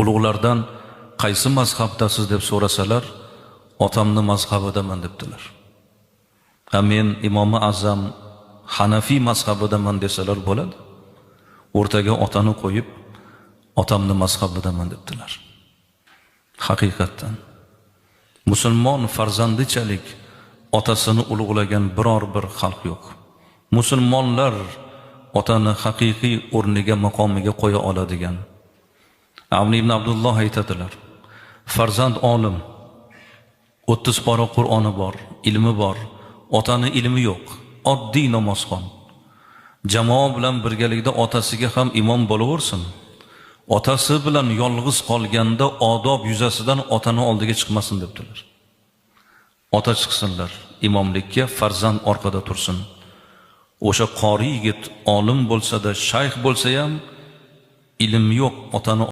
Ulug'lardan qaysi mazhabdasiz deb so'rasalar, otamni mazhabidaman debdilar. Ha, men Imomi Azam Hanafiy mazhabidaman desalar bo'ladi. O'rtaga otani qo'yib, otamni mazhabidaman debdilar. Haqiqatdan musulmon farzandichalik otasini ulug'lagan biror bir xalq yo'q. Musulmonlar otani haqiqiy o'rniga, maqomiga qo'ya oladigan. Avni ibn Abdulloh aytadilar: farzand olim, 30 pora Qur'oni bor, ilmi bor, otani ilmi yo'q, oddiy namozxon. Jamoa bilan birgalikda otasiga ham imom bo'laversin. Otasi bilan yolg'iz qolganda odob yuzasidan otani oldiga chiqmasin debdilar. Ota chiqsinlar imomlikka, farzand orqada tursin. O'sha qori yigit olim bo'lsa-da, shayx bo'lsa ham, ilm yo'q, otani